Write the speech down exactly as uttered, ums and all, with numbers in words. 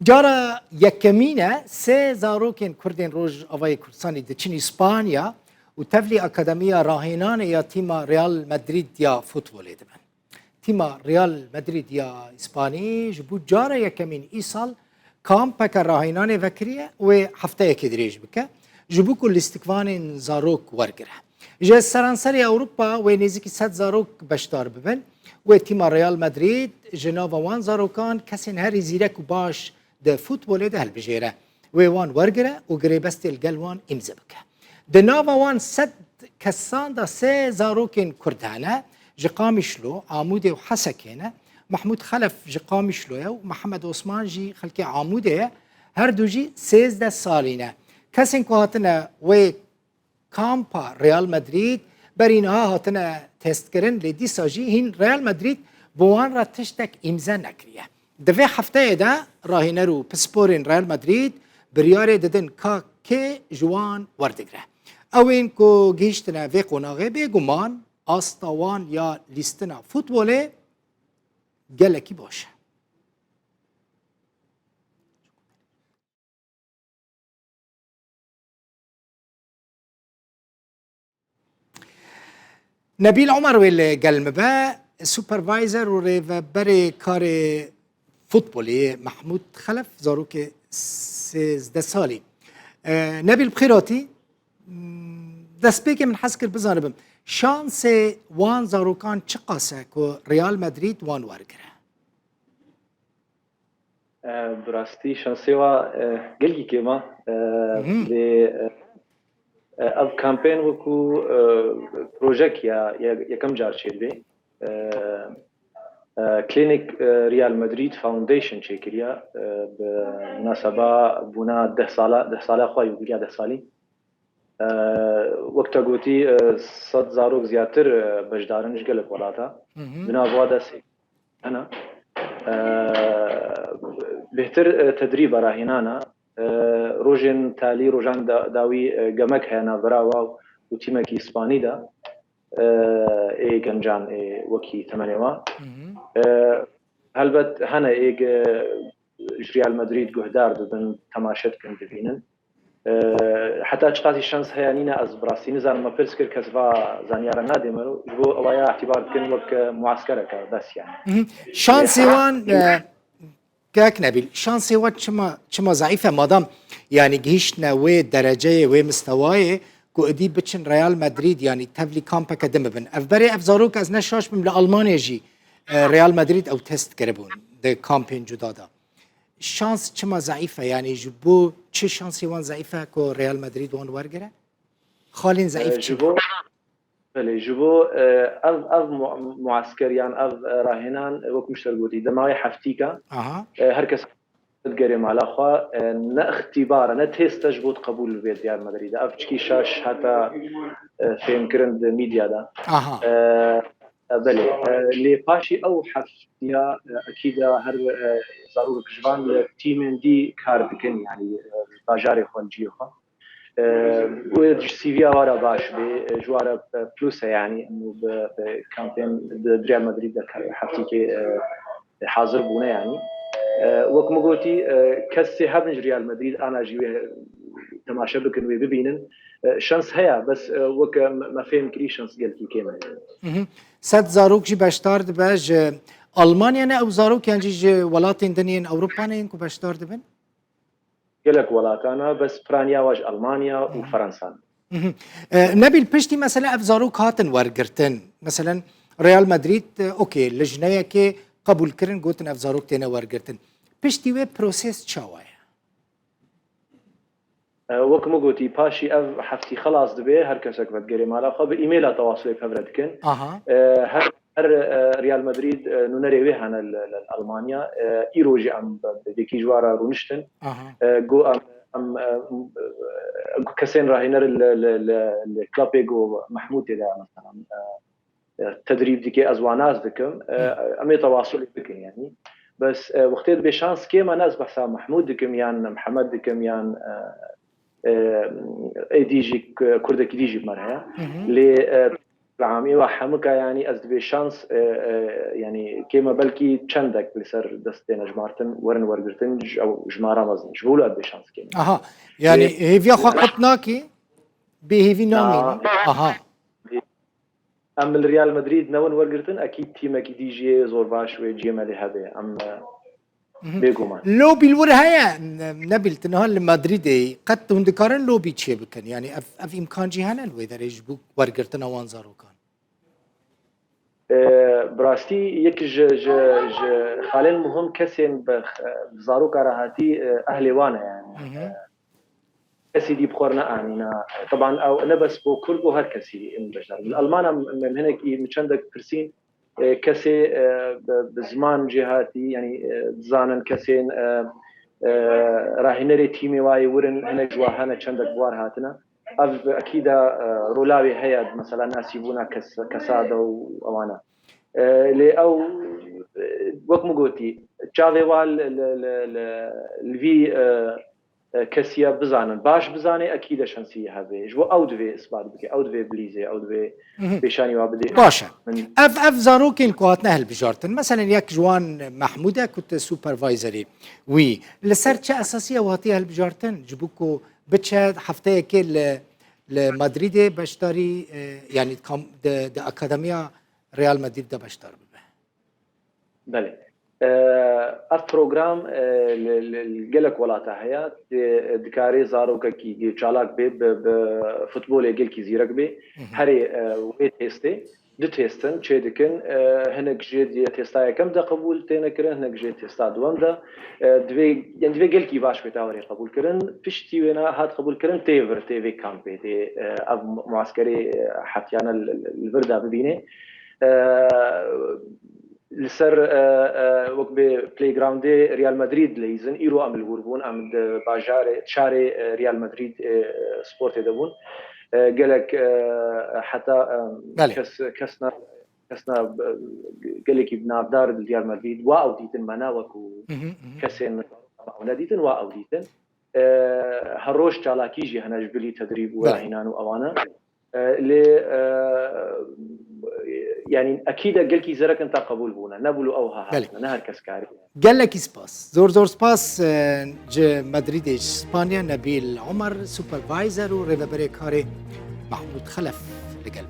Cara yekemîn e sê zarokên Kurdên Rojavayê Kurdistanê diçin Îspanya û tevlî Akademiya Rahênanê ya tîma Real Madrid ya futbolê dibin. Tîma Real Madrid ya Îspanî ji bo cara yekemîn îsal kampeke rahênanê vekiriye wê hefteyekê dirêj bike, ji bo ku lîstikvanên zarok wergire. Ji seranserê Ewropa wê nêzîkî sed zarok beşdar bibin. Wê tîma Real Madrid ji nava wan zarokan kesên herî zîrek û baş di futbolê de hilbijêre. Wê wan wergire û girêbestê li gel wan îmze bike. Di nava wan sed kesan de sê zarokên Kurd hene, ji Qamişlo, Amûdê û Hesekê ne. Mehmûd Xelef ji Qamişlo ye û Mihemed Osman jî xelkê Amûdê ye. Her du jî sêzdeh salî ne. Kesên ku hatine wê kampa Real Madrid berî niha hatine testkirin, lê dîsa jî hîn Real Madrid bi wan re tiştek îmze nekiriye. Di vê hefteyê de rahîner û pisporên Real Madrid biryarê didin ka kê ji wan werdigre. Ew ên ku gihîştine vê qonaxê, bêguman asta wan ya lîstina futbolê gelekî baş e. Nebîl Omer wê li gel me be, supervisor û rêveberê karê futbolê Mehmûd Xelef, zarokê sêzdeh salî. E, Nebîl, bi xêr hatî. Hmm, destpêkê min hez kir bizanibim, şansê wan zarokan çiqas e ku Real Madrid wan wergire? E, bi rastî şansê wa, e, gelkî kêm e. E, Mhm. Lê, e, e, ev kampên wekû, e, projek ya, ya yekem car çêdibê. E, e, Clinic, e, Real Madrid Foundation çêkiriya, e, bi munaseba bûna deh sala, deh sala xwe, yûbîleya deh salî. E, wek te gotî, e, sed zarok ziyadtir, e, beşdar in ji gelek welata. Mhm. Di nav wa de sê hene. E, bêhtir, e, tedrîba rahînana, e, rojên talî, rojan da-, dawî, e, gemek heye navbera wa û tîmekî Îspanî de, e, ê gencan ê wekî temenê wa. Mhm. E, helbet hene ê ge-, ji Real Madrid guhdar dibin, temaşe dikin, dibînin. E, heta çiqasî şans heye nîne, ez bi rastî nizanim, me pirs kir, kes va zanyara nadê me, ji bo ewa ya îtîbar dikin wek, e, muaskereke bes yani. Mhm. Şansê wan, e, kek Nebîl, şansê wan çima, çima zeîf e, madam yani gihîştine wê dereceyê, wê mistewayê ku êdî biçin Real Madrid, yani tevlî kampeke din bibin. Ev berê ev zarok, ez ne şaş bim, li Almanya jî, e, Real Madrid ew test kiribûn di kampên cuda de. Şans çima zeîf e? Yani ji bo çi şansê wan zeîf e ku Real Madrid wan wergire? Xalên zeîf E, çi ji ne? Bo, belê, ji bo, e, ev, ev mu-, muasker yan ev, e, rahênan, e, wek min ji te re gotî, di mawê heftîka, Aha. e, her kes digerê mala xwe, e, ne îxtîbar e, ne test e ji bo qebûl bibe Real Madrid. Ev çikî şaş heta, e, fêmkirin di media de. Aha. E, e, belê. E, lê paşî ew heftiya, e, ekîda her, e, zarokek ji van li tîmên dî kar dikin, yani, e, bajarê xwe, li cihê xwe. E, wê ji C V ya wa re baş bê, e, ji wa re, e, plus e, yani, em bi, bi kampên di Real Madrid de ka-, heftîkê, e, hazir bûne, yani. E, wek min gotî, e, kesê hebin ji Real Madrid, ana jî wê temaşe bikin, wê bibînin. E, şans heye, bes, e, wek me, me fêm kirî, şans gelkî kêm e. Mhm. Sed zarok jî beşdar dibe ji Almanya ne, ew zarok yan jî ji welatên din yên Ewropa ne yên ku beşdar dibin? Gelek welatana, bes piraniya wa ji Almanya û Mhm. Fransa ne. Mhm. E, Nebîl, piştî mesela ev zarok hatin wergirtin. Meselen Real Madrid, e, okey, lijneyekê qebûl kirin, gotin ev zarok têne wergirtin. Piştî wê proses çawa ye? E, wek min gotî, paşî ev heftî xelas dibe, her kesek vedigerê mala xwe, bi îmêla tewasulê bi hev re dikin. Aha. E, her, her, e, Real Madrid, e, nûnerê wê hene li, li Almanya. E, îro jî em bi, bi vêkî ji wan re rûniştin. Aha. E, got em, em, e, kesên rahêner li, li, li, li klapê got Mehmûdê de, mesela, e, e, tedrîb dike, ez wan nas dikim. E, Hı. Em ê tewasulê bikin, yani. Bes, e, wextê dibê şans kêm e, ne ez behsa Mehmûd dikim, yan Mihemed dikim, yan, e, e, êdî jî k-, kurdekî dî jî bi me re heye. Hı hı. Lê, e, Beşîr Amî wa hemika, yanî ez dibê şans, e, e, yanî kême belkî çendek li ser dest têne jimartin, werin wergirtin, ji, ew jimara mezin. Ji bo wilo ez dibê şans kême. Aha, yanî Ê, hêviya xwe e, qut nakî? Bêhêvî namîne. Na. Aha. Em li Real Madrid newin wergirtin, ekîd tîmekî dî jî yê zor baş wê cihê me lê hebe. Em, e, Mhm. Bêguman. Lobî li wir heye, ne, Nebîl, tu niha li Madrîdê yî. Qet hûn dikarin lobî çê bikin? Yanî ev, ev îmkan jî hene li wê derê ji bo wergirtina wan zarokan? E, bi rastî yek ji, ji, ji xalên muhim kesên bi, bi zaroka re hatî, e, ehlê wan e yani. Mhm. E, kesî dî bi xwe re neanîna. Teban ew ne bes bo Kurd, bo her kesî em beşdar bin. Li Almana em, em hinekî min çendek pirsîn, e, kesê, e, bi, bi ziman jêhatî, yanî, e, dizanin kesên, e, e, rahînerê tîmê wayê wirin, hinek ji wa hene çendek bi war hatine. Ev ekîda, e, rola wê heye, mesela nasîbûna kes-, kesa de û ewana. E, lê ew, e, wek min gotî, çavê wa li, li, li, li, li vî, e, e, kesiya bizanin, baş bizanê, ekîde şansî hebe. Ji bo ew divê isbat bike, ew divê bilîzê, ew divê Mhm. pêşanî wa bidê. Baş e. Min Ev, ev zarokên ku hatine hilbijartin, meselen yek ji wan Mehmûd e ku tu supervisorî wî. Li ser çi esasî ew hatiye hilbijartin? Ji bo ku biçe hefteyekê li, li Madrîdê beşdarî, e, yanî kam-, di, di akademiya Real Madrid de beşdar bibe. Belê. E, ev program, e, li, li, li gelek welata heye. Tê, dikarê zarokekî çalak bê, bi, bi futbolê gelkî zîrek bê. Mhm. Herê, e, wê testê, du test in, çê dikin. E, hinek jê diye testa yekem de qebûl têne kirin, hinek jê testa duwem de. E, divê, yani divê gelkî baş bê ta werê qebûl kirin. Piştî wêna hat qebûl kirin, tê vir, tê vê kampê, tê, e, ev muaskerê, e, heftiyane li, li, li vir de bibînê. E, Li ser, e, e, wek bê playgroundê Real Madrid dileyîzin, îro em li wir bûn, em di bajarê, şarê, e, Real Madrid, e, sportê de bûn. E, gelek, e, heta, e, Belê. kes, kesna, kesna, e, gelekî navdar li Real Madrid, wa ew dîtin, me na wekû Mhm, mhm. kesên ew nedîtin, wa ew dîtin. E, her roj çalakî jî hene ji bilî tedrîb û Belê. rahînan û ewana. E, lê, e, yani ekîde gelkî zerek in ta qebûl bûne. Ne bûlo ew ha Belê. hatine, ne her kes karî. Gelekî spas. Zor zor spas, e, ji Madrîdê, ji Spanya, Nebîl Omer, supervisor û rêveberê karê Mahmud Xelef li gel.